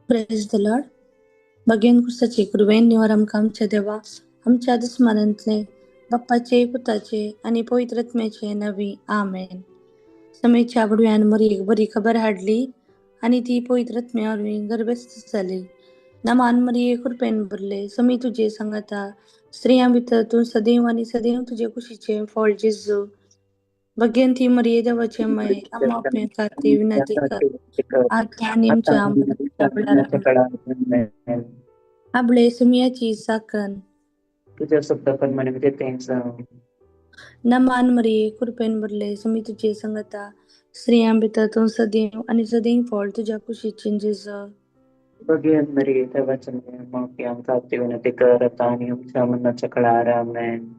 प्रेज the Lord. भगेन क्रिस्ताचे कृपेन निवार आमकां आमच्या देवा आमच्या दुस्मानांतले बाप्पाचे पुताचे आनी पवित्र आत्म्याचे नवी आमेन. समेच्या बुडव्यान मरियेक बरी खबर हाडली आनी ती पवित्र आत्म्या वरवीं गर्भस्थ जाली. नमान मरिये, कृपेन भरले, समी तुजे सांगाता, स्त्रियां भितर तूं सदैव आनी सदैव तुजे कुशीचें फळ जेजू. भगेन ती मरिये देवाचे माय, आम्हा आपणे खातीर विनंती कर आता आनी आमच्या मरणाच्या वेळार. आपले सुमयाची साकन तुझ्या शब्दाप्रमाणे म्हणजे तें. नमान मरिये, कृपेन भरले, समी तुजे सांगाता, स्त्रियां भितर तूं सदैव आनी सदैव फळ तुज्या कुशीचें जेजू. भगेन मरिये देवाचे माय, आमकां विनंती कर आता आनी आमच्या मरणाच्या काळार. आमेन.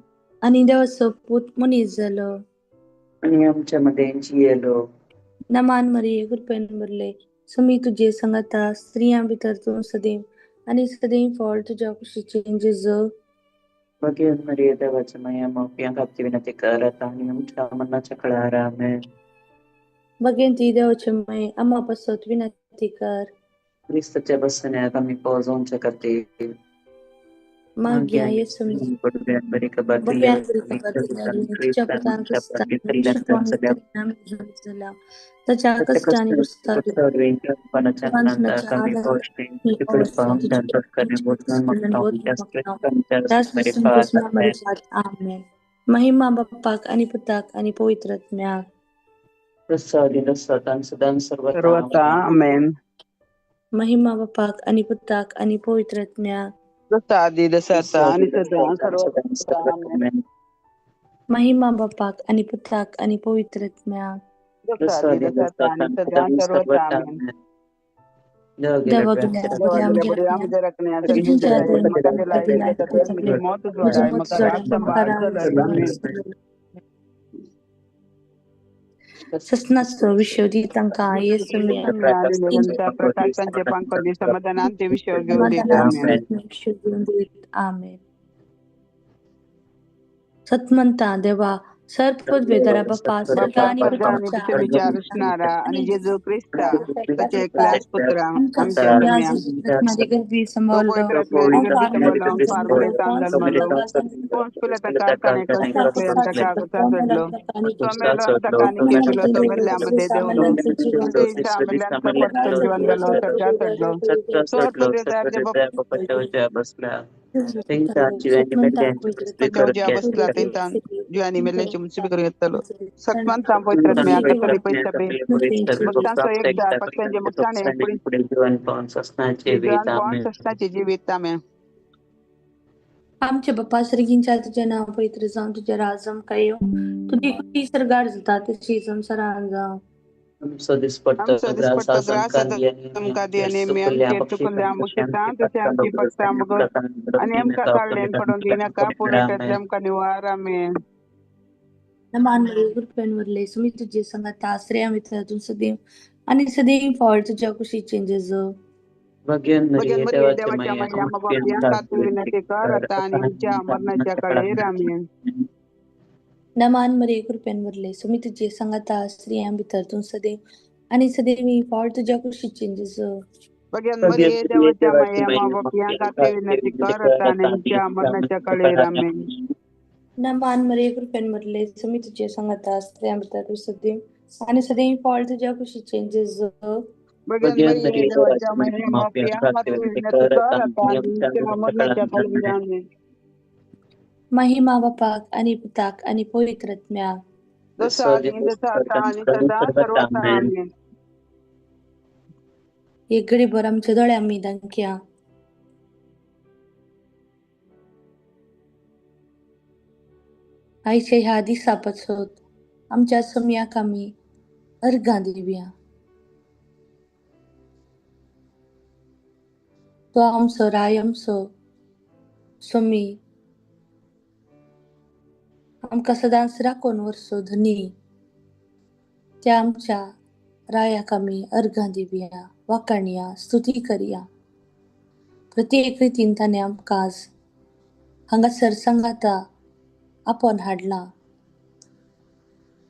आनी देवाचो पूत मनीस जालो आनी आमच्या मध्ये जियेलो. नमान मरिये, कृपेन भरले, समी तुजे सांगाता, स्त्रियां भितर तूं सदैव आनी सदैव फळ तुज्या कुशीचें जेजू. भगेन मरिये देवाचे माय, आमकां विनंती कर आता आनी आमच्या मरणाच्या काळार. आमेन. भगेन ती देवाचे माय, आम्हा पासत विनंती कर. क्रिस्ताच्या बसण्याक आमी पोजोवच्या खातीर मागया येसू. बरी खबर बऱ्या बरी खबर दिली, तुझ्या पुतान क्रिस्तान ताच्या कश्टांनी आमेन. महिमा बाप्पाक आनी पुताक आनी पवित्र आत्म्याक. सर्वता आमेन. महिमा बाप्पाक आनी पुताक आनी पवित्र आत्म्याक. जसा आदी जसा आता आणि सदा सर्वता आमेन. महिमा बाप्पाक आनी पुताक आनी पवित्र आत्म्याक. जसा आदी जसा आता आणि सदा सर्वता आमेन. देवा देवा आमच्या राखण्या मौत जोडाय मका रात सांबाळ चलय. आमेन. ससनाचो विषय दी तांकां येसू. प्रकाश तांचे पांख समाधानान ते विषय घेवन देत. आमेन. आमेन. सतमंता देवा सर पदवेदारा बाप्पा स्वर्ग आणि पृथ्वीच्या विचार असणारा आणि जेजू ख्रिस्ता त्याच्या एकल्याच पुत्रा आमच्या माझे गर्भी सांभाळलो, जीवित. आमेन. आमच्या बाप्पा सर्गींच्या तुझ्या नाव पवित्र जावं, तुझ्या राज आमकां येवं, तुजी खुशी सर्गार जाता तशी संवसारान जावं. आमचो दिसपट्टो आमचो ग्रास दिसपट्टो ग्रास आमकां दी आमकां दी आनी आमी आमचे चुकल्ले आमकां तशें आमची पडटा आमकां आनी आमकां काडल्यान पडून दिनाका, पूण वाटेंतल्यान आमकां निवार. आमेन. नमान कृपेन भरले, सुमी तुजे संगाता, स्त्रियां भितर तूं सदैव आनी सदैव फळ तुज्या कुशीचें जेजू. भगेन भजन मरिये मरिये देवाचे देवाच्या माये, माया बापया तू विनंती कर आता आणि आमच्या मरणाच्या काळेर. आमेन. नमान मरिये, कृपेन भरले, सुमी तुजे संगाता, स्त्रियां भितर तूं सदैव आनी सदैव फळ तुज्या कुशीचें जेजू. भजन मरिये देवाच्या माया बापया तू विनंती कर आता आणि आमच्या मरणाच्या काळेर. आमेन. नमान मरिये, कृपेन भरले, सुमी तुजे संगाता, स्त्रियां भितर तूं सदैव आनी सदैव फळ तुज्या कुशीचें जेजू. भजन मरिये देवाच्या माया बापया तू विनंती कर आता आणि आमच्या मरणाच्या काळेर. आमेन. महिमा बापाक आणि पुताक आणि पवित्र आत्म्याक. जसा आदी जसा आता आणि सदा सर्वता. आमेन. एक घडीभर आमच्या दोळ्या आमी दांकया. आयच्या ह्या दिसा पासत आमच्या सम्याक आमी अर्घां दिवया. तो आमचो राय, आमचो स्वामी, आमकां सदांच राखून व्हरचो धनी, त्या आमच्या रायाक आमी अर्घां दिवया, वाखाणया, स्तुती करया. प्रत्येक रितीन ताणें आमकां आज हांगासर सांगाता आपोवन हाडला.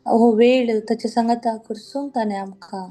हो वेळ ताच्या सांगाता करसूंक ताणें आमकां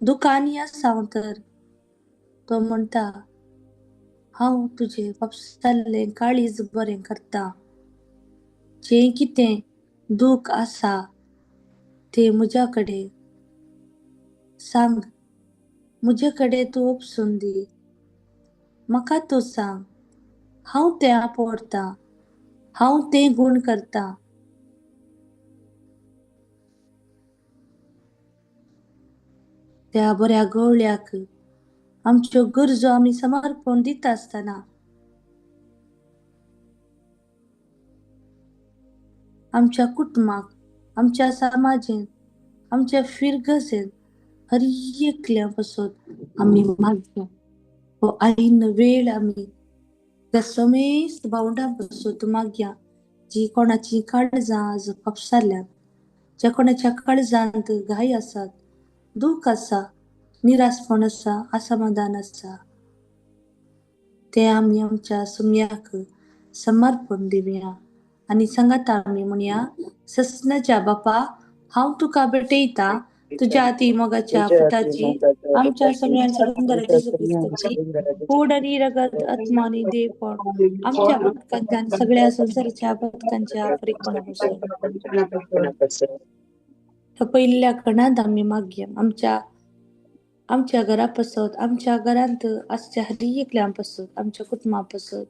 दुकानी आसा तर तो म्हणटा हांव तुजें फापसाल्लें काळीज बरें करता. जें कितें दूख आसा तें म्हज्या कडेन सांग, म्हजे कडेन तूं उपसून दी, म्हाका तूं सांग, हांव तें आपोवरतां, हांव तें गूण करता. त्या बऱ्या गवळ्याक आमच्यो गरजो आमी समर्पण दिता आसतना आमच्या कुटुंबाक, आमच्या समाजेन, आमच्या फिरगजेन हर एकल्या पासत आमी मागया. हो आयिल्लो वेळ आमी त्या समेस्त भावंडां पासत मागया जी कोणाची काळजां आज फापसाल्यात, ज्या कोणाच्या काळजांत घाय आसात, दूख आसा, निरासपण आसा, असमाधान आसा, ते आमी आमच्या सुम्याक समर्पण दिवया. आनी सांगात आमी म्हणया, ससनाच्या बापा हांव तुका भेटयता तुज्या अति मोगाच्या पुताची, आमच्या सगळ्यांच्या सुंदर जेजू क्रिस्ताची कोड आनी रगत, आत्मा आनी देवपण आमच्या पथकांच्या आनी सगळ्या संवसाराच्या पथकांच्या परिकोणा पासून. पयल्या कणांत आमी मागया आमच्या आमच्या घरा पासत, आमच्या घरांत आसच्या हर एकल्या पासत, आमच्या कुटुंबा पासत,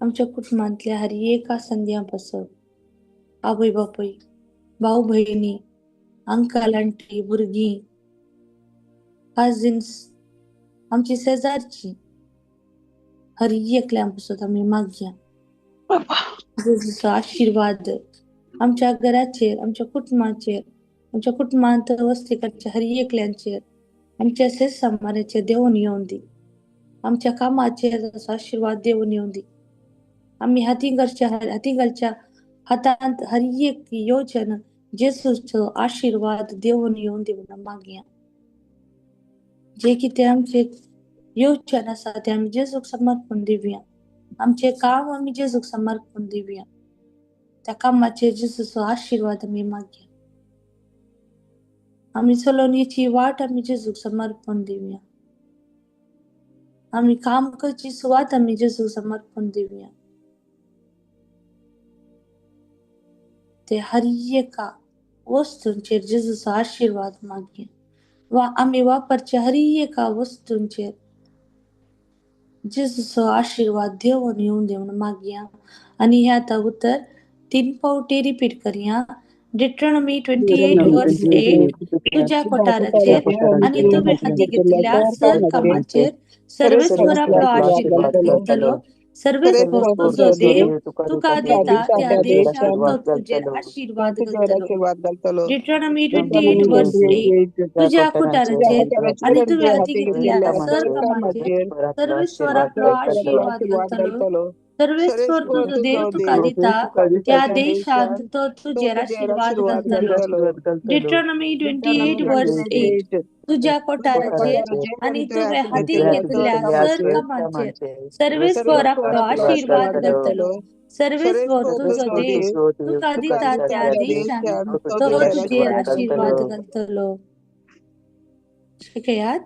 आमच्या कुटुंबांतल्या हर एका संध्या पासत, आवय बापूय, भाव भयणी, अंकल आंटी, भुरगीं, काजिन्स, आमची शेजारची, हर एकल्या पासत आमी मागया जेजूचो आशिर्वाद आमच्या घराचेर, आमच्या कुटुंबाचेर, आमच्या कुटुंबांत वस्ती करच्या हर एकल्यांचेर, आमच्या शेज देवून येवन दी, आमच्या कामाचेर आशिर्वाद देवून येवन दी. आमी हाती घालच्या हाती घालच्या हातांत हर एक योजन जेजूचो आशिर्वाद देवून येवन दी म्हणून मागया. जे कितें आमचे योजन आसा ते आमी जेजूक समर्पण दिवया, आमचे काम आमी जेजूक समर्पण दिवया, त्या कामाचेर जेजूचो आशिर्वाद आमी मागया. आमी चलोवणेची वाट आमी जेजूक समर्पण दिवया, आमी काम करची सुवात आमी जेजूक समर्पण दिवया. ते हर एका वस्तूंचेर जेजूचो आशिर्वाद मागया, वा आमी वापरचे हर एका वस्तूंचेर जेजूचो आशिर्वाद देवून येवन दी म्हणून मागया. आनी हे आतां उतर 3 फावटी रिपीट करया. Deuteronomy 28 verse 8, तुज्या कोठाराचेर आनी तुवें हाती घेतल्या सर कामाचेर सर्वेस्वर आपलो आशिर्वाद घालतलो. सर्वेस्वर तुजो देव तुका दिता त्या देशांत तो तुजेर आशिर्वाद घालतलो. Deuteronomy 28 verse 8, तुज्या कोठाराचेर आनी तुवें हाती घेतल्या सर कामाचेर सर्वेस्वर आपलो आशिर्वाद घालतलो. सर्वेस्वर तुजो देव तुका दिता त्या देशांत तो तुजेर आशिर्वाद घालतलो. Deuteronomy 28 verse 8, तुज्या कोठाराचेर आनी तुवें हाती घेतल्या सर कामाचेर सर्वेस्वर आपलो आशिर्वाद घालतलो. सर्वेस्वर तुजो देव तुका दिता त्या देशांत तो तुजेर आशिर्वाद घालतलो. शिकयात.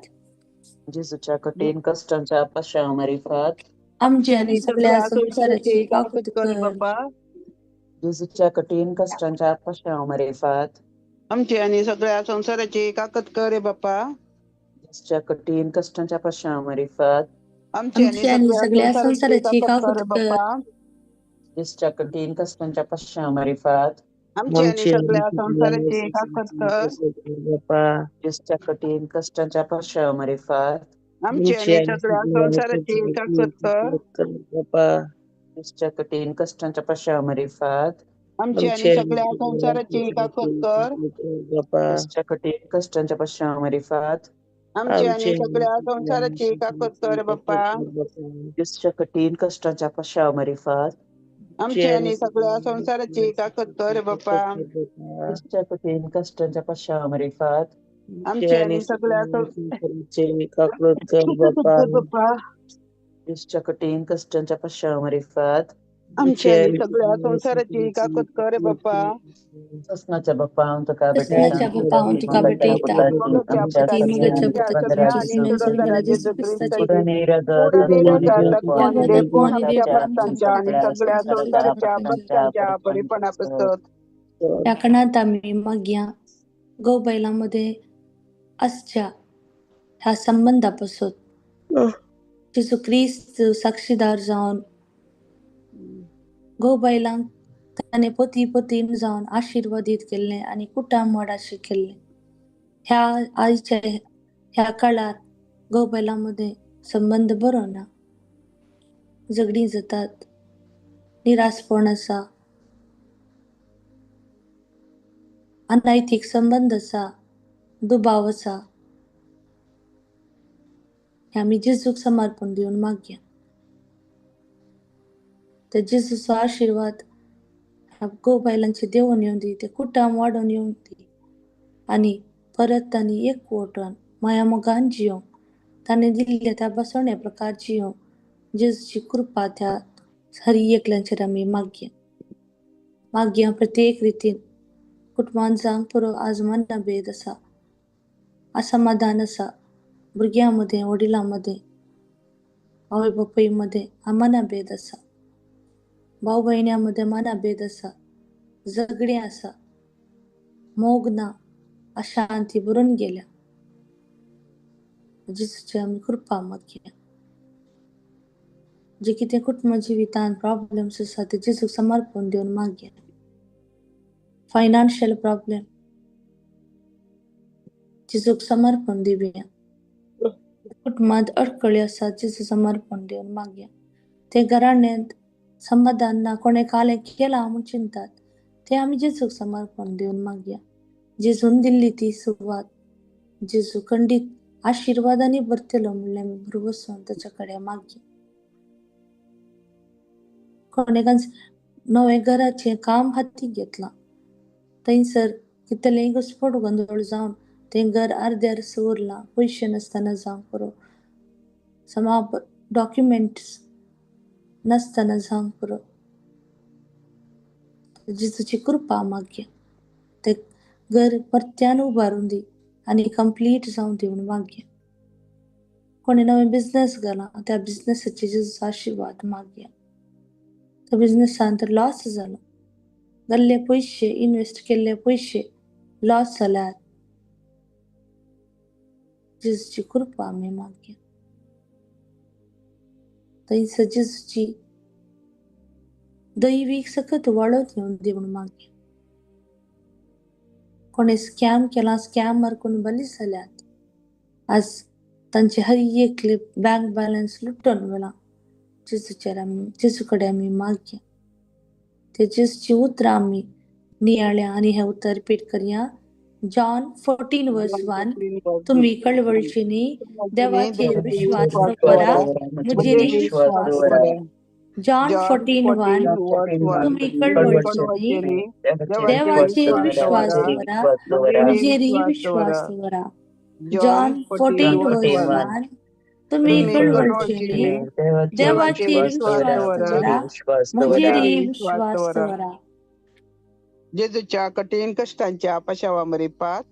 जेजूच्या कठीण कष्टांच्या पश्चात आमची आणि सगळ्या संसाराची काकूत कर बापा. जेजूच्या कठीण कष्टांच्या पश्चात आमची आणि सगळ्या संसाराची काकत कर बापा. जेजूच्या कठीण कष्टांच्या पश्चात आमची आणि सगळ्या संसाराची काकूत कर. जेजूच्या कठीण कष्टांच्या पश्चात आमची आणि सगळ्या संसाराची काकत कर बापा. जेजूच्या कठीण कष्टांच्या पश्चात आमची आणि सगळ्या संसाराची काकत कर बापा. जेजूच्या कठीण कष्टांच्या पश्चात आमची आणि सगळ्या संसाराची काकत कर बापा. जेजूच्या कठीण कष्टांच्या पश्चात आमची आणि सगळ्या संसाराची काकत कर बापा. जेजूच्या कठीण कष्टांच्या पश्चात आमची आणि सगळ्या संसाराची काकत कर बापा. जेजूच्या कठीण कष्टांच्या पश्चात आमची आणि सगळ्या संसाराची काकत कर बापा. बापा. जेजूच्या कठीण कष्टांच्या पश्चात आमची आनी सगळ्या संवसाराची काकूत कर बाप्पा. ससनाच्या बाप्पा हांव तुका ससनाच्या बाप्पा हांव तुका भेटयता. मोगाच्या ती पुताची मोगाच्या आमच्या पुताची सगळ्या तुमची आनी सुनेन सोडून स्वर्गाला जेजू ख्रिस्ताची कोण देव आमच्या आणि देव भक्तांच्या आनी सगळ्या संवसाराच्या भक्तांच्या बरेपणा पसत. ह्या खणांत आमी मागया गो बैलां मदें आसच्या ह्या संबंदा पासत जेजू क्रिस्त साक्षीदार जावन गो बैलांक ताणें पती पतीन जावन आशिर्वादीत केल्लें आनी कुटाम वाडाशी केल्लें. ह्या आयच्या ह्या काळार गो बैलां मदें संबंद बरो ना, झगडीं जातात, निरासपण आसा, अनैतीक संबंद आसा, दुबाव आसा. हे आमी जेजूक समर्पण दिवन मागया. त्या जेजूचो आशिर्वाद ह्या गो बायलांचे देवून येवन दी, ते कुटाम वाडोवन येवन दी आनी परत तांणी एकवटान माया मोगान जियोंक ताणें दिल्ल्या त्या बसवण्या प्रकार जियोंक जेजूची कृपा त्या हर एकल्याचेर आमी मागया. मागया प्रत्येक रितीन कुटुंबान जावंक पुरो आज मनाभेद आसा, असमाधान आसा, भुरग्यां मदें, वडिलां मदें, आवय बापूय मदें मनाभेद आसा, भाव भयण्यां मदें मनाभेद आसा, झगडीं आसा, मोग ना, अशांती भरून गेल्या. जेजूची आमी कृपा मागया. जे कितें कुटुंब जिवितांत प्रॉब्लम्स आसा ते जेजूक समर्पण दिवन मागया. फायनान्शियल प्रॉब्लम जेजूक समर्पण दिवया. कुटुंबांत अडखळी आसा जेजू समर्पण दिवन मागया. ते घराण्यांत समाधान ना, कोणें कालें केलां म्हूण चिंतात, ते आमी जेजूक समर्पण दिवन मागया. जेजून दिल्ली ती सुवात जेजू खंडीत आशिर्वादांनी भरतलो म्हणलें आमी भरवसून ताच्या कडेन मागया. कोणें नवें घराचें काम हातीक घेतलां, थंयसर कितलेंय घुस्पट गोंदळ जावन तें घर अर्द्यार उरलां, पयशे नासतना जावंक पुरो, समा डॉक्युमेंट्स नासतना जावंक पुरो. जेजूची कृपा मागया, तें घर परत्यान उबारून दी आनी कंप्लीट जावं दी म्हूण मागया. कोणें नवें बिजनस घालां, त्या बिजनसाचेर जेजूचो आशिर्वाद मागया. त्या बिजनसान तर लॉस जालो, घाल्ले पयशे, इन्वेस्ट केल्ले पयशे लॉस जाल्यात, जेजूची कृपा आमी मागया. थंयसर जेजूची दैवीक सकत वाडोवन येवन दी म्हूण मागया. कोणें स्कॅम केला, स्कॅमर कोण बली जाल्यात, आज तांचे हर एकले बँक बॅलन्स लुटून व्हेलां, जेजूचेर आमी जेजू कडेन आमी मागया. ते जेजूची उतरां आमी नियाळ्या आनी हें उतर रिपीट करया. जॉन 14 वर्स 1, तुमी कळवळची न्ही, देवाचेर विश्वास दवरा, म्हजेरय विश्वास दवरा. जॉन 14:1, तुमी कळवळची न्ही, देवाचेर विश्वास दवरा, म्हजेरय विश्वास दवरा. जॉन 14 वर्स 1, तुमी कळवळची न्ही, देवाचेर विश्वास दवरा, म्हजेरय विश्वास दवरा. जेजूच्या कठीण कष्टांच्या पाशावा मरिपात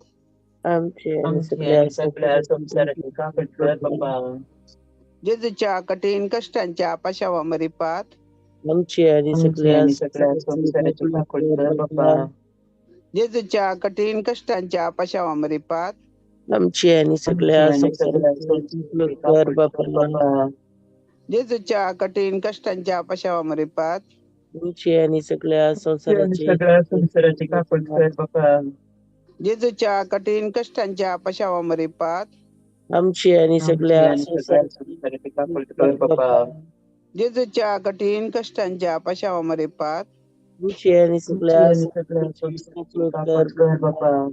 आमचे आनी आमची सगळ्या आनी सगळ्या संवसाराची काकूत कर बाप्पा. जेजूच्या कठीण कष्टांच्या पाशावा मरिपात आमची आनी आमची सगळ्या आनी सगळ्या संवसाराची संवसाराची काकूत कर बाप्पा. जेजूच्या कठीण कष्टांच्या पाशावा मरिपात आमची आनी आमची सगळ्या आनी सगळ्या संवसाराची संवसाराची काकूत कर काकूत कर बाप्पा. बाप्पा. जेजूच्या कठीण कष्टांच्या पाशावा मरिपात आमची आनी सगळ्या आमची आनी संवसाराची सगळ्या संवसाराची काकूत कर बाप्पा. जेजूच्या कठीण कष्टांच्या पाशावा मरिपात आमची आनी आमची सगळ्या आनी सगळ्या संवसाराची संवसाराची काकूत कर कर बाप्पा. बाप्पा. जेजूच्या कठीण कष्टांच्या पाशावा मरिपात आमची आनी आमची सगळ्या आनी सगळ्या संवसाराची संवसाराची काकूत कर काकूत कर बाप्पा. बाप्पा.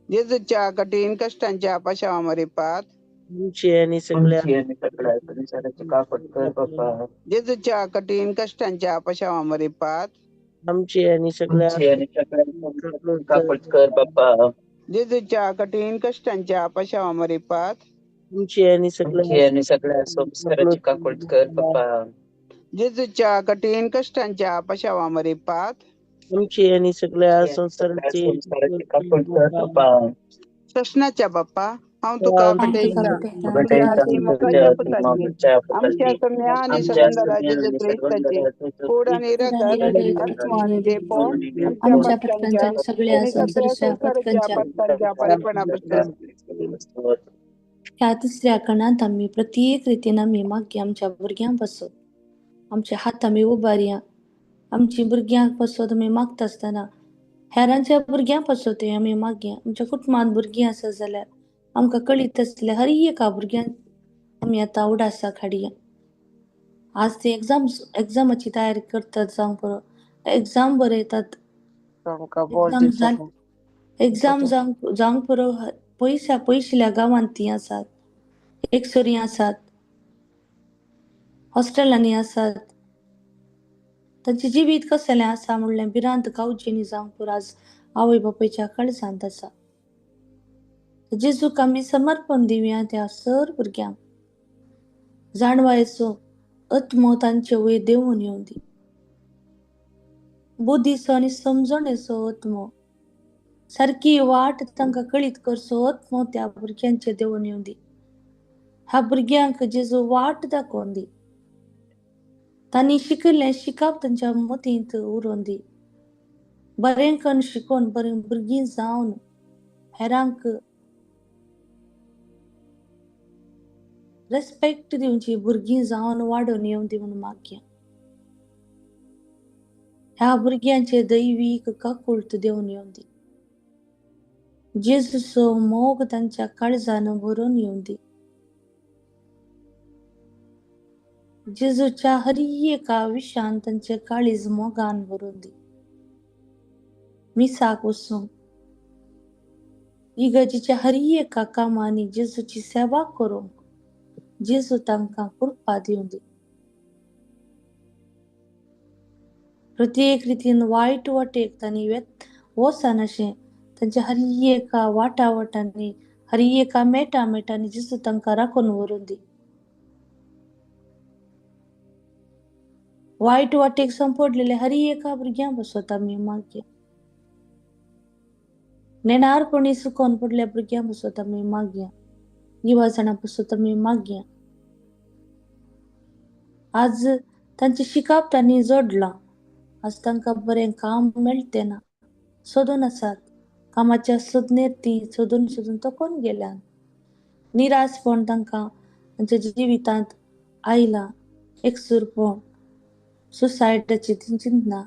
जेजूच्या कठीण कष्टांच्या पाशावा मरिपात आमची आनी सगळ्या आमची आनी सगळ्या संवसाराची काकूत कर बाप्पा. जेजूच्या कठीण कष्टांच्या पाशावा मरिपात आमची आनी सगळ्या आमची आनी सगळ्या काकूत संवसाराची कर काकूत कर बाप्पा. जेजूच्या कठीण कष्टांच्या पाशावा मरिपात आमची आनी सगळ्या आमची आनी सगळ्या संवसाराची काकूत काकूत कर बाप्पा. जेजूच्या कठीण कश्टांच्या पशावा मरिपात आमची आनी सगळ्या संवसाराची संवसाराची काकूळ कर बापा. सशनाच्या बाप्पा, हांव तुका हांव तुका भेटयतां भेटयतां तुज्या भेटयतां अती तुज्या मोगाच्या अती पुताची, मोगाच्या आमच्या पुताची, सम्या आनी आमच्या सगंदरा सम्या जेजू आनी क्रिस्ताची सगंदरा जेजू कूड आनी कूड आनी रगत, रगत, आत्मो आनी देवपण आमच्या आमच्या पातकांच्या पातकांच्या आनी सगळ्या आनी सगळ्या संवसाराच्या संवसाराच्या पातकांच्या. पातकांच्या बरेपणा बसत. ह्या तिसऱ्या कणांत आमी प्रत्येक रितीन आमी मागया आमच्या भुरग्यां पासत, आमचे हात आमी उबारया. आमची भुरग्यांक पासत आमी मागता आसतना हेरांच्या भुरग्यां पासत आमी मागया. आमच्या कुटुंबांत भुरगीं आसा जाल्यार आमकां कळीत आसलें हर एका भुरग्यांक आमी आतां उडासाक हाडया. आज ती एग्जामाची तयारी करतात जावंक पुरो, एग्जाम बरयतात, आमकां बोल एग्जाम दिता. जाल एग्जाम जावंक पुरो पयशा पयशिल्या गांवांत ती आसात, एकसुरी आसात, हॉस्टेलांनी आसात. तांचें जिवीत कसलें आसा म्हणलें भिरांत गांवचेनी जावंक पुरो आज आवय बापायच्या काळजांत आसा. जेजूक आमी समर्पण दिवया त्या सर भुरग्यांक जाणवायचो आत्मो तांचे वयर देंवून येवं दी, बुद्धीचो आनी समजणेचो आत्मो, सारकी वाट तांकां कळीत करचो आत्मो त्या भुरग्यांचे देंवून येवं दी. ह्या भुरग्यांक जेजू वाट दाखोवन दी, तांणी शिकिल्लें शिकप तांच्या मतींत उरोवन दी, बरें करून शिकोवन बरीं भुरगीं जावन हेरांक रेस्पेक्ट दिवची भुरगीं जावन वाडोवन येवं दी म्हूण मागया. ह्या भुरग्यांचे दैवीक काकुळट देंवन येवं दी, जेजूचो मोग तांच्या काळजान भरून येवं दी, जेजूच्या हर एका विशान तांचे काळीज मोगान भरून दी. मिसाक वचूंक, इगर्जेच्या हर एका कामांनी जेजूची सेवा करूंक जेजू तांकां कृपा दिवं दी. प्रत्येक रितीन वायट वाटेक तांणी वचनाशें तांच्या हर एका वाटा वाटांनी हर एका मेटा मेटांनी जेजू तांकां राखून व्हरून दी. वायट वाटेक संपडलेले हर एका भुरग्यां बसत आमी मागया. नेणारपणी सुकोवन पडल्या भुरग्यां बसत आमी मागया, युवा जाणां बसत आमी मागया. आज तांचें शिकप तांणी जोडलां, आज तांकां बरें काम मेळटें ना, सोदून आसात, कामाच्या सोदनेर तीं सोदून सोदून थकून गेल्यात. निराशपण तांकां तांच्या जिवितांत आयलां, एकसूरपण, सुसायडाची ती चिंतना.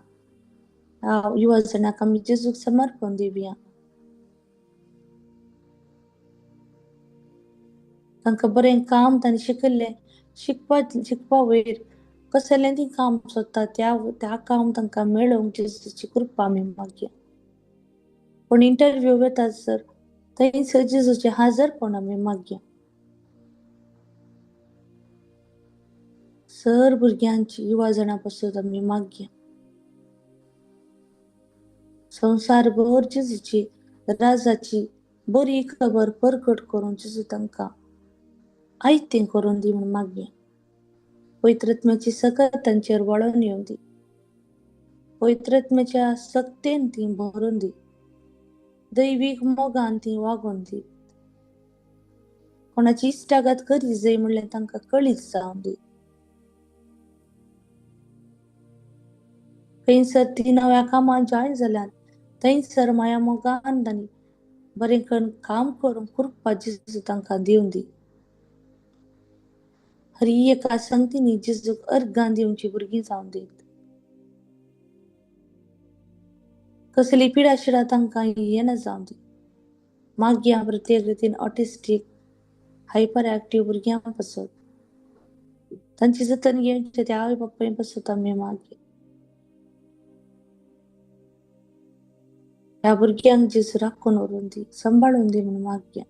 युवा जाणांक आमी जेजूक समर्पण दिवया. तांकां बरें काम तांणी शिकयल्लें शिकपा वयर कसलें ती काम सोदता त्या काम तांकां मेळोवंक जेजूची कृपा आमी मागया. पूण इंटरव्यू वता सर थंयसर जेजूचें हाजरपण आमी मागया. सर भुरग्यांची युवा जाणां पासून आमी मागया. संवसारभर जेजूची राजाची बरी खबर परगट करून जेजू तांकां आयतें करून दी म्हूण मागया. पवित्र आत्म्याची सकत तांचेर वळोवन येवं दी, पवित्र आत्म्याच्या सक्तेन ती भरून दी, दैवीक मोगान ती वागोवन दी. कोणाची इश्टागत करी जाय म्हणल्यार तांकां कळीत जावं दी. थंयसर ती नव्या कामां जॉयन जाल्यात थंयसर माया मोगान तांणी बरें करून काम करून कृपा जेजू तांकां दिवं दी. हर एका संगतींनी जेजूक अर्गां दिवची भुरगीं जावं दीत. कसली पिडा शिडा तांकां येना जावं दी. मागया प्रत्येक रितीन ऑटिस्टीक, हायपर एक्टीव भुरग्यां पासत तांची जतन घेवचें त्या आवय बापाय पासत आमी मागया. ह्या भुरग्यांक जेजू राखून व्हरून दी, सांबाळून दी म्हूण मागया.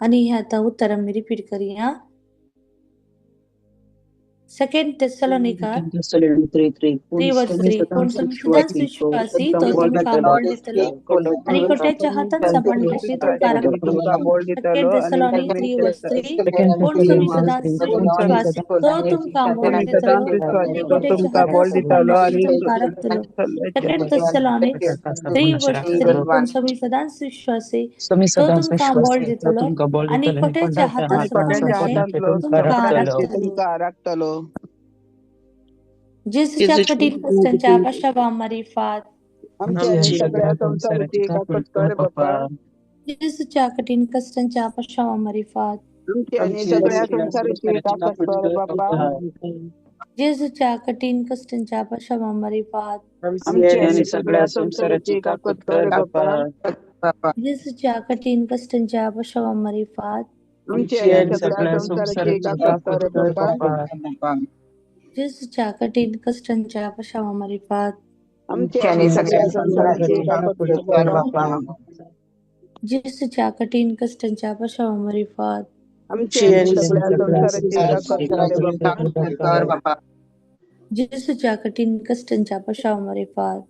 आनी हे आतां उतर आमी रिपीट करया. सेकंड तेसलोनिका 3:3. 3:3. कोण सदांच विश्वासी तो तुमकां बळ दितलो आनी खोट्याच्या हातान सांबाळपाची तुमकां राखतलो. सेकंड तेसलोनी 3:3. कोण सदांच विश्वासी तो तुमकां बळ दितलो आनी खोट्याच्या हातान सांबाळपाची तुमकां राखतलो. सेकंड तेसलोनी 3:3. कोण सदांच विश्वासी तो तुमकां बळ दितलो आनी खोट्याच्या हातान सांबाळपाची तुमकां राखतलो. जेजूच्या कठीण कश्टांच्या पाशावा मारिफात. जेजूच्या कठीण कश्टांच्या पाशावा मारिफात. जेजूच्या कठीण कश्टांच्या पाशावा मारिफात. जेजूच्या कठीण कश्टांच्या पाशावा मारिफात. जेजूच्या कठीण कश्टांच्या पाशावा मारिफात. जेजूच्या कठीण कश्टांच्या पाशावा मारिफात. जेजूच्या कठीण कश्टांच्या पाशावा मारिफात.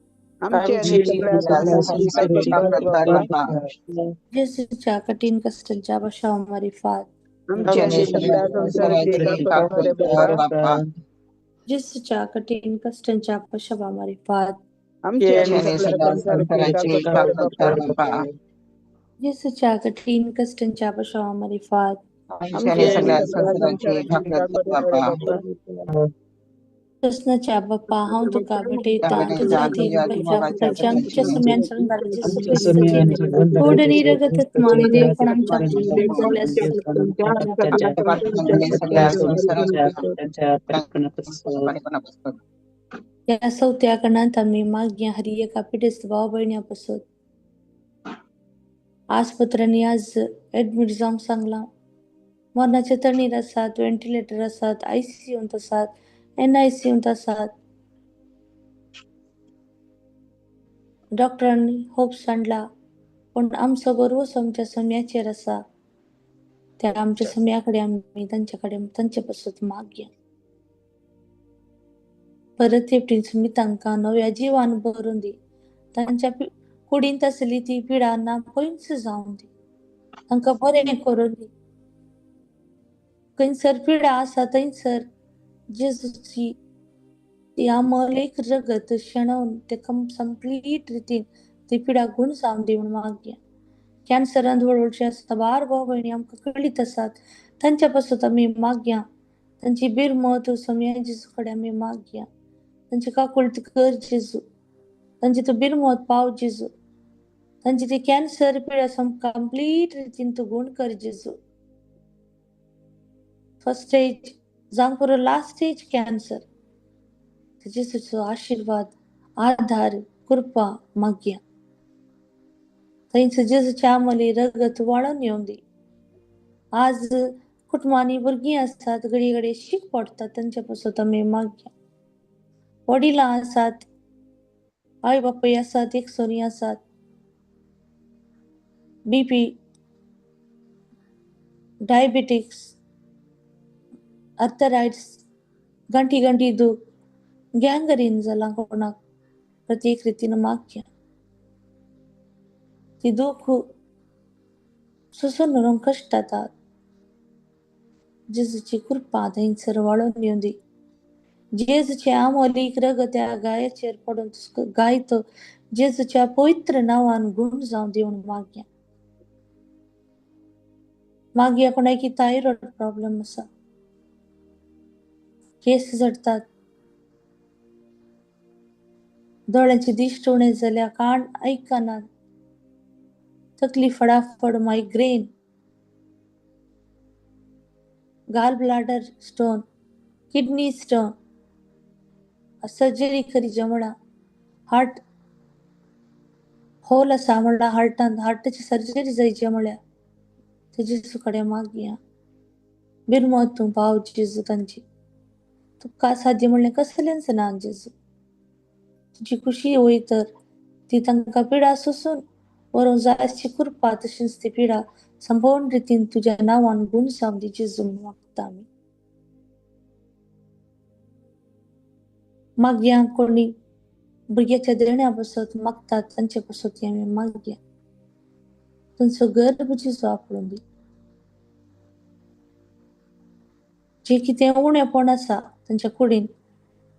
जेजूच्या कठीण कश्टांच्या पाशावा मारिफात. जेजूच्या कठीण कश्टांच्या पाशावा मारिफात. जेजूच्या कठीण कश्टांच्या पाशावा मारिफात. कृष्णाच्या बाप्पा, हांव तुका भेटयता तुज्या खातीर आमच्या सम्यान कोड आनी रगत आत्मा आनी देवपण आमच्या ह्या चवथ्या कणांत आमी मागया हरी एका पिडेस्त भाव भयण्या पासत आस्पत्र्यांनी आज एडमीट जावंक सांगलां. मरणाचे तणीर आसात, व्हेंटिलेटर आसात, आयसीयूंत आसात, एनआयसीयूंत आसात. डॉक्टरांनी होप्स हाडला, पूण आमचो भरवंसो आमच्या सम्याचेर आसा. त्या आमच्या सम्या कडेन आमी तांचे कडेन तांचे पासत मागया. परत एकटी तुमी तांकां नव्या जिवान भरून दी. तांच्या कुडींत आसली ती पिडा ना पयस जावन दी. तांकां बरें करून दी. खंयसर पिडा आसा थंयसर जेजूची ती अमल एक रगत शेणोवन ते कंप्लीट रितीन ती पिडा गुण जावन दी म्हूण मागया. कॅन्सरान व्हड व्हडचे साबार भाव भयणी आमकां कळीत आसात, तांच्या पासत आमी मागया. तांची बिरमत सम्या जेजू कडेन आमी मागया. तांची काकुळट कर जेजू, तांची तूं बिरमत पाव जेजू, तांची ती कॅन्सर पिडा कंप्लीट रितीन तूं गुण कर जेजू. फर्स्ट स्टेज जावंक पुरो लास्ट स्टेज कॅन्सर, जेजूचो आशिर्वाद आधार कृपा मागया. थंयच जेजूच्या आमली रगत वाळून येवंक दी. आज कुटुंबांनी भुरगीं आसात, घडये घडये शीक पडटात, तांचे पासत आमी मागया. वडिलां आसात, आवय बापूय आसात, एक सोरी आसात, बीपी, डायबिटीक्स, आर्थरायट्स, गांठी गांठी दूख, गँगरीन जालां कोणाक, प्रत्येक रितीन मागया. ती दूख सोसून व्हरूंक कश्ट जातात. जेजूची कृपा थंयसर वाळून येवं दी. जेजूचे आमोलीक रगत त्या गायाचेर पडून गाय तो जेजूच्या पवित्र नांवान गुण जावं दी म्हूण मागया. मागया कोणाकी थायरॉयड प्रॉब्लम आसा, केस झडटात, दोळ्यांची दिश्ट उणें जाल्या, कान आयकनात, तकली फडाफड, migraine, gall bladder stone, kidney stone, surgery करीच्या म्हणा, हार्ट होल आसा म्हणल्यार हार्टान हार्टाची सर्जरी जायची म्हळ्यार ते जेजू कडेन मागया. बिरमत तूं पाव जेजू तांची, तुका साध्य म्हणलें कसलेंच ना जेजू. तुजी खुशी वय तर ती तांकां पिडा सोसून व्हरूंक जाय अशी कृपा, तशीच ती पिडा संपूर्ण रितीन तुज्या नांवान गुण जावं दी जेजू म्हूण मागता आमी. मागया कोणी भुरग्याच्या देण्या पासत मागतात तांचे पासत आमी मागया. तांचो गर्भ जेजू आपडून दी. जे कितें उणेपण आसा तांच्या कुडीन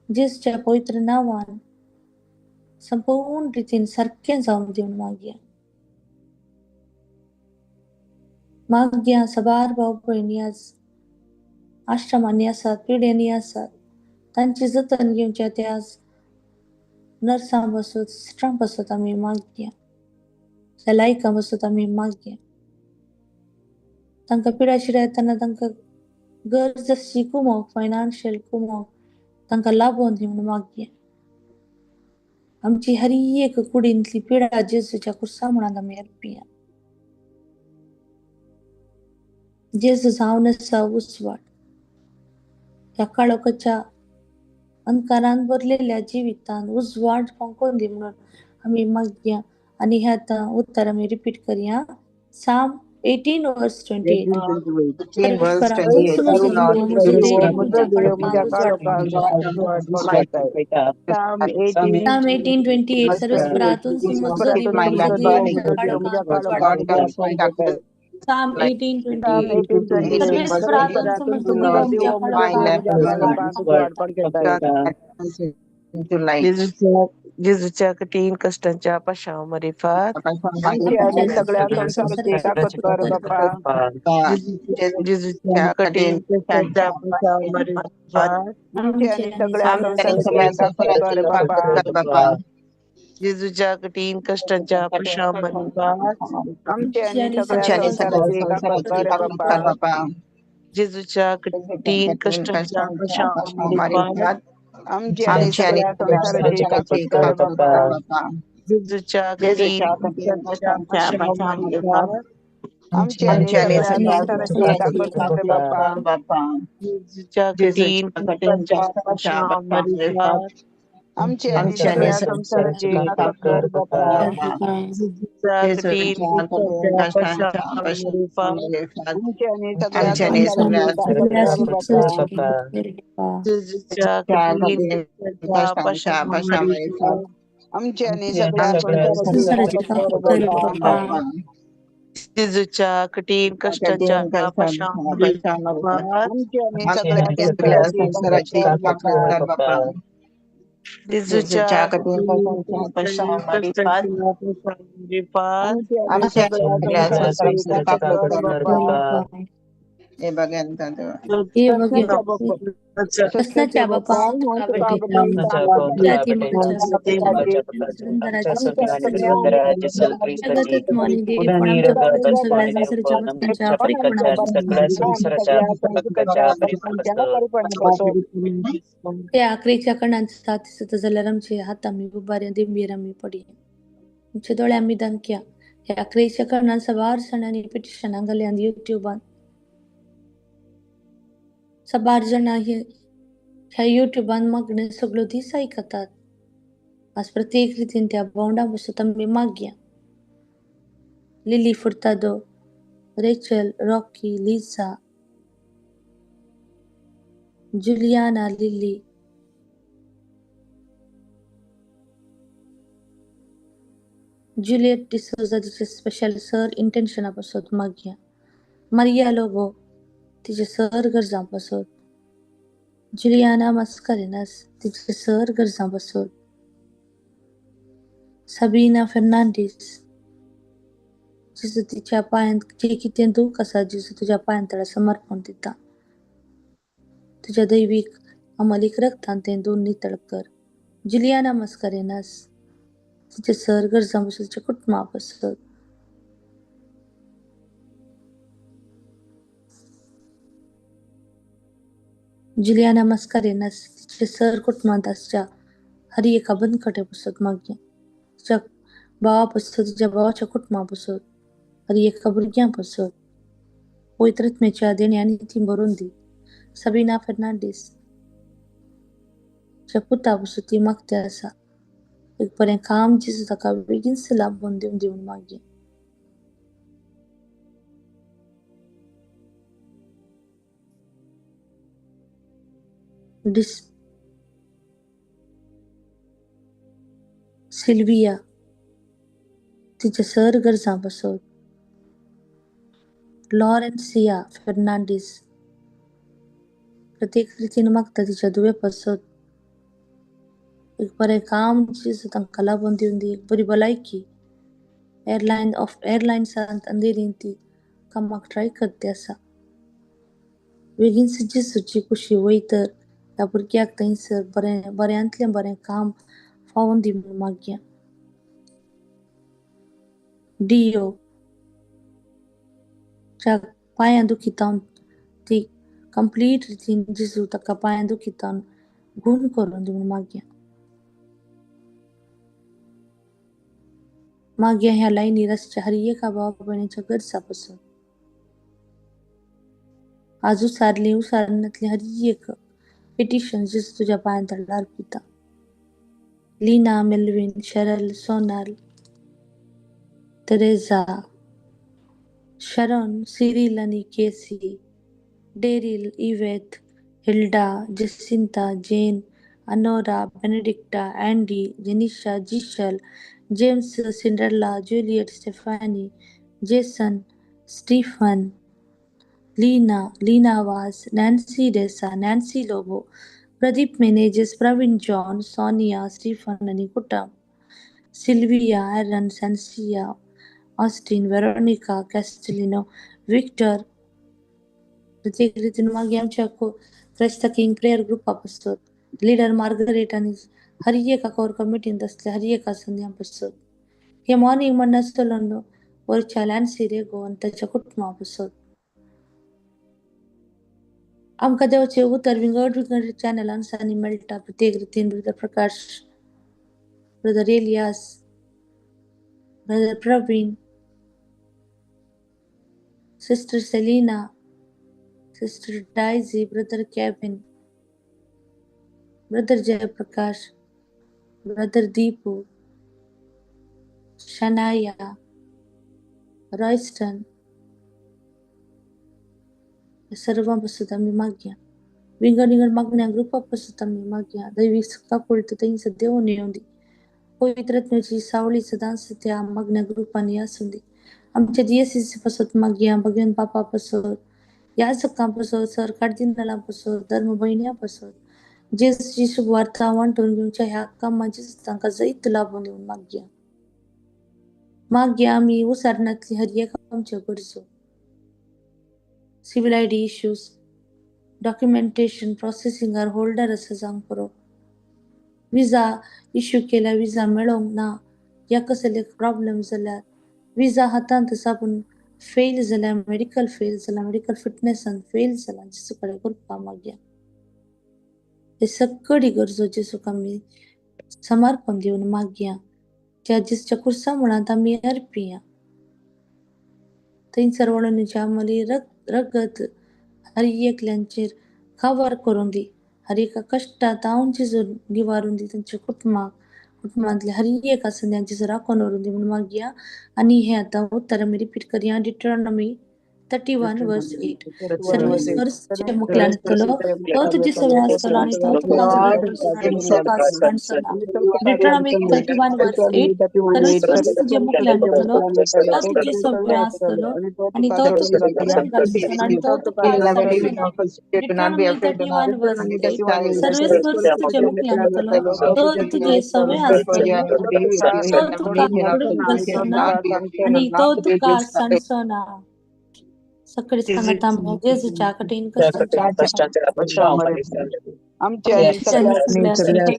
जेजूच्या पवित्र नांवान संपूर्ण रितीन सारकें जावन दी म्हूण मागया. मागया साबार भाव भयणी आज आश्रमांनी आसात, पिड्यांनी आसात, तांची जतन घेवच्या ते आज नर्सां बसत, सिस्टरां बसत आमी मागया, लायकां बसत आमी मागया. तांकां पिडा शिडा येतना तांकां गरज आसची कुमोक, फायनान्शियल कुमोक तांकां लाबोवन दी म्हूण मागया. आमची हर एक कुडींतली पिडा जेजूच्या कुर्सा म्हणान आमी अर्पिया. जेजू जावन आसा उजवाड. ह्या काळोखाच्या अंधकारान भरलेल्या जिवितान उजवाड फांकोवन दी म्हणून आमी मागया. आनी ह्या आतां उत्तर आमी रिपीट करया. Psalm 18 verse 28. 18 verse 28. O Lord, म्हजो देव म्हज्या काळोखाक उजवाड पडयता. Psalm 18:28. सर्वेस्परा तूंच म्हजो देव, म्हजो देव म्हज्या काळोखाक उजवाड पडयता. Psalm 18:28. सर्वेस्परा तूंच म्हजो देव म्हज्या काळोखाक उजवाड पडयता. जेजूच्या कठीण कश्टांच्या पाशांव मारिफात आमची आनी सगळ्या संवसाराची ताकद कर बापा. जेजूच्या कठीण कश्टांच्या पाशांव मारिफात आमची आनी सगळ्या संवसाराची ताकद कर बापा. जेजूच्या कठीण कश्टांच्या पाशांव मारिफात आमची आनी सगळ्या संवसाराची ताकद कर बापा. जेजूच्या कठीण कश्टांच्या पाशांव मारिफात आमची आनी सगळ्या संवसाराची ताकद कर बापा. जेजूच्या कठीण कश्टांच्या पाशांव मारिफात आमची आनी सगळ्या संवसाराची ताकद कर बापा. जेजूच्या कठीण कश्टांच्या पाशांव मारिफात आमची आनी सगळ्या संवसाराची ताकद कर बापा. जेजूच्या कठीण कश्टांच्या पाशांव मारिफात आमची आनी सगळ्या संवसाराची ताकद कर बापा. जेजूच्या कठीण कश्टांच्या पाशांव मारिफात आमची आनी सगळ्या संवसाराची ताकद कर बापा. जेजूच्या कठीण कश्टांच्या पाशांव मारिफात आमची आनी सगळ्या संवसाराची ताकद कर बापा. जेजूच्या कठीण कश्टांच्या पाशांव मारिफात आमची आनी सगळ्या संवसाराची ताकद कर बापा. कृष्णाच्या बापा ते आखरीच्या कणांचा साथ दिसत जाल्यार आमचे हात आमी उबारे दिंबीर आमी पडया, आमचे दोळे आमी दामक्या. ह्या आखरीच्या कणान साबार जाणांनी पिटिशनां घाल्यात युट्यूबान. साबार जाणां ह्या युट्यूबान मागणें सगळ्यो दीस आयकतात. आज प्रत्येक रितीन त्या बोंडा बसत आमी मागया. Lily Furtado, Rachel, Rocky, Lisa, Juliana, Lily, Juliet D'Souza तिचे स्पेशल सर इंटेन्शना पासत मागया. मारिया लोबो तिचे सर गरजां पासत. जुलियाना मास्कारेनास तिचे सर गरजां पासत. साबिना फेर्नांडीस जेजू तिच्या पांयांत जे कितें दूख आसा जेजू तुज्या पांयांत ताका समर्पण दिता. तुज्या दैवीक अमलीक रक्तान तें दोन नितळ कर. जुलियाना मास्कारेनास तिचे सर गरजां पासत, तिच्या कुटुंबा पासत. जुलियाना मास्कारेनास तिचे सर कुटुंबांत आसच्या हर एका बंदखटे पासत मागया. तिच्या भावा पासत, तिच्या भावाच्या कुटुंबा पासत, हर एका भुरग्यां पासत. पवित्र आत्म्याच्या देण्यांनी ती भरून दी. साबिना फेर्नांडीस तिच्या पुता पासत ती मागते आसा. एक बरें काम जेजू ताका बेगीन लाभोवन दिवन दिवन मागया. सिल्विया तिच्या सर गरजां पासत, लॉरेन्सिया फेर्नांडीस प्रत्येक रितीन मागता तिच्या दुवे पासत एक बरें काम जेजू तांकां लाबून दिवन दी, एक बरी भलायकी. एअरलायन ऑफ एअरलायन्सांत अंधेरीन ती कामाक ट्राय करते आसा. बेगीन जेजूची कुशी वयतर ह्या भुरग्याक थंयसर बरें बऱ्यांतलें बरें काम फावोन दी म्हूण मागया. डियो च्या पांयां दुखीतावन ती कंप्लीट रितीन जेजू ताका पांयां दुखीतावन गूण करून दी म्हूण मागया. मागया ह्या लायनीर आसच्या हर एका भावा भयणीच्या गरजा पासून. आज उसारली उसारनातली हर एक पिटिशन जेजू तुज्या पांयां तळार Arpita. Lina, Melvin, Cheryl, Sonal, Teresa, Sharon, Cyril आनी Casey, Daryl, Yvette, Hilda, Jacinta, Jane, Anora, Benedicta, Andy, Jenisha, Jishal, James, Cinderella, Juliet, Stephanie, Jason, Stephen, Leena, Leena Vaz, Nancy D'Sa, Nancy Lobo, Pradeep Menezes, Praveen John, Sonia, Stephen आनी कुटुंब, Sylvia, Aaron, Sancia, Austin, Veronica, Castelino, Victor. प्रत्येक रितीन मागीर आमच्या Christ king prayer ग्रुपा पासत leader Margaret आनी हर एका कोर कमिटींत आसले हर एका संद्या पासत हे मॉर्निंग म्हणून चलून वरच्या लॅन्सी रेगो आनी ताच्या कुटुंबा पासत आमकां देवाचें उतर विंगड विंगड चॅनलांनी मेळटा. प्रत्येक रितीन brother Prakash, brother Elias, brother Praveen, sister Selina, sister Daisy, brother Kevin, brother Jayaprakash, brother Deepu, Shanaya, Royston सर्वां पासत आमी मागया. विंगड विंगड मागण्या ग्रुपा पासत आमी मागया. दैवी काकुळट थंयसर देंवून येवं दी. पवित्र आत्म्याची सावळी सदांच त्या मागण्या ग्रुपांनी आसूं दी. आमच्या डीएससी पासत मागया, भगवान बापा पासत, याजकां पासत, सर कार्दिनालां पासत, धर्म भयण्यां पासत, जेजूची शुभवार्ता वांटून घेवच्या ह्या कामाची तांकां जैत लाबून दिवन मागया. मागया आमी उसारणांतली हर एक आमच्यो गरजो, civil ID issues, documentation प्रोसेसिंगार होल्डर आसा जावंक पुरो, विजा इश्यू केल्या विजा मेळोंक ना या कसले प्रॉब्लम जाल्यार, विजा हातांत आसा पूण फेल जाल्या, मेडिकल फेल जाला, मेडिकल फिटनेसान फेल जाला, जेजू कडेन करपा मागया. हे सगळी गरजो जेजूक आमी समर्पण दिवन मागया. त्या जेजूच्या कुर्सा मुळांत आमी अर्पिया. थंयसर वळोवणीच्या आमली रगत हर एकल्यांचेर काबार करून दी. हर एका कश्टांत हांव जेजू निवारून दी. तांच्या कुटुंबाक, कुटुंबांतले हर एक आसा जेजू राखून व्हरून दी म्हूण मागया. आनी हे आतां उत्तर आमी रिपीट करया. Deuteronomy 31 verse 8. सर्वेस्पर तुज्या मुखल्यान येतलो, तो तुजे सगळें आसतलो आनी तो तुका सांडचो ना. Deuteronomy 31 verse 8. सर्वेस्पर तुज्या मुखल्यान येतलो, तो तुजे सगळें आसतलो आनी तो तुका घालचो ना आनी तो तुका सांडचो ना. Deuteronomy 31 verse 8. सर्वेस्पर तुज्या मुखल्यान येतलो, तो तुजे सगळें आसतलो, तो तुका घालचो ना आनी तो तुका सांडचो ना. सगळे सांगता जेजूच्या कठीण कश्टांच्या आमच्या सगळ्या संसाराचे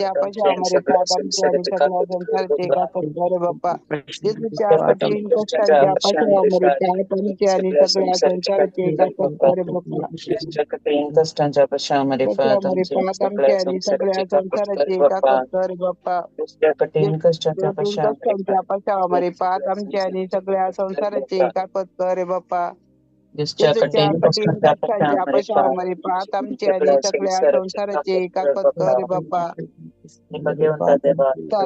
आपाशा मरे पाप आमचे आणि सगळ्या संसाराचे काकत कर बाप्पा. जेजूच्या कठीण कष्टांच्या पाशाव मरे पाप आमचे आणि सगळ्या संसाराचे काकत कर बाप्पा. कष्टांच्या पशामध्ये पाशाव मरे पाप आमचे आणि सगळ्या संसाराचे काकत कर बाप्पा. कठीण कष्टांच्या कठीण कष्टांच्या पाशाव मरे पाप आमचे आणि सगळ्या संसाराचे काकत कर बाप्पा. जेजूच्या कठीण कष्टांच्या पाशाव मरे पाप आमचे आणि सगळ्या संसाराचे काकत कर बाप्पा. ये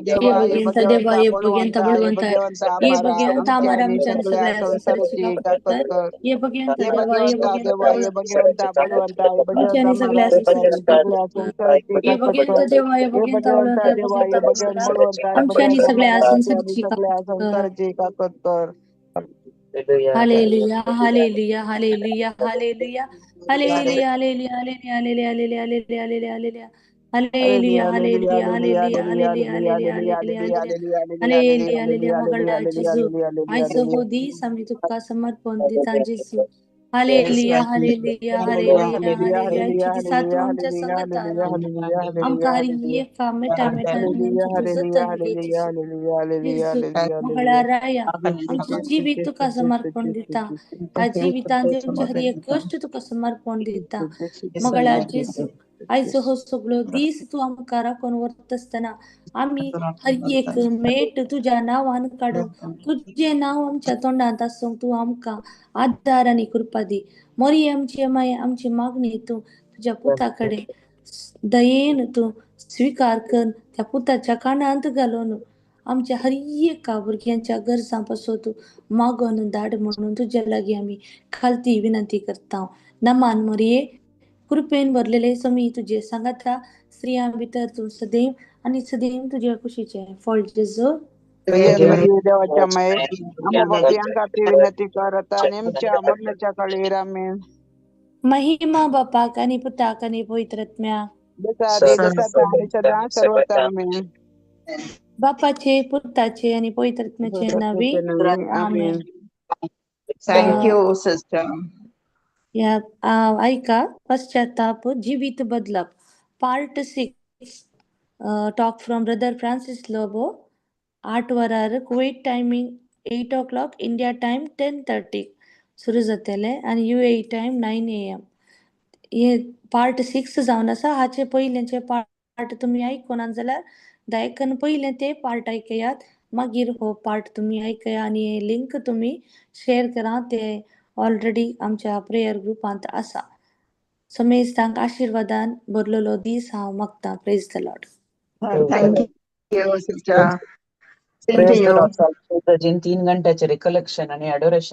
देवा ये भगवंता देवा भगवंता ये भगवंता बळवंता ये बळवंता भगवंता ये मारा भगवंता आमचे आम्हाला आणि आमच्या सगळ्या सगळ्या संसाराची संसाराचे काकत काकत कर. कर. ये भगवंता ये देवा ये भगवंता भगवंता देवा ये भगवंता बळवंता ये आमच्या भगवंता आणि मारा सगळ्या आमचे आणि संसाराची सगळ्या काकत कर. संसाराचे ये काकत भगवंता कर. देवा ये ये भगवंता भगवंता बळवंता देवा ये भगवंता भगवंत मारा बळवंता ये आमच्या आणि भगवंता सगळ्या मारा आमचे आणि संसाराची सगळ्या काकत कर. संसाराचे काकत कर. Hallelujah hallelujah hallelujah hallelujah hallelujah hallelujah hallelujah hallelujah hallelujah hallelujah hallelujah hallelujah hallelujah hallelujah hallelujah hallelujah hallelujah hallelujah Mangala जेजू आयचो हो दीस आमी तुका समर्पण दिता जेजू. Hallelujah hallelujah hallelujah hallelujah. आयच्या दिसा तूं आमच्या संगता राव. आमकां हर एका मिटा मिटांनी आमचें तूं जतन घे जेजू. जेजू मंगळा राया आमचें जिवीत तुका समर्पण दिता. ह्या जिवितांत आमचे हर एक कश्ट तुका समर्पण दिता. मंगळा जेजू आयचो हो सगळो दीस तूं आमकां राखून व्हरता आसतना आमी हर एक मेट तुज्या नांवान काडूंक तुजें नांव आमच्या तोंडांत आसूंक तूं आमकां आदार आनी कृपा दी. मोरी आमची माय आमची मागणी तूं तुज्या पुता कडेन दयेन तूं स्विकार कर. त्या पुताच्या कानांत घालून आमच्या हर एका भुरग्यांच्या गरजां पासून तूं मागोन धाड म्हणून तुज्या लागीं आमी खालती विनंती करता. नमान मोरये कृपेन भरलेले समी तुजे सांगाता स्त्रियां भितर तूं सदैव आनी सदैव तुज्या कुशीचें फळ जेजू. देवाच्या माये आम्हा पापयांखातीर विनंती कर आता आणि आमच्या मरणाच्या काळीर आमेन. महिमा बापाक आनी पुताक आनी पवित्र आत्म्याक. जसा आदी तसा आता आणि सदा सर्वत्र आमेन. बापाचे पुताचे आनी पवित्र आत्म्याचे नावी आमेन. Thank you sister. या ऐका पश्चाताप जिवीत बदलप part 6 talk from brother Francis Lobo 8 वरार Kuwait timing 8 o'clock India time 10:30 सुरू जातले आनी UAE time 9 AM. हे पार्ट 6 जावन आसा. हाचे पयलेंचे पार्ट तुमी आयकुना जाल्यार दयाकन पयलें ते पार्ट आयकयात, मागीर हो पार्ट तुमी आयकया आनी हे लिंक तुमी शेअर करा. ते ऑलरेडी आमच्या प्रेयर ग्रुपांत आसा. समेस्तांक आशिर्वादान भरलेलो दीस हांव मागतां. Praise the Lord. Thank you sister. Same to you. 3 घंट्याचे recollection आणि अडोरेशन.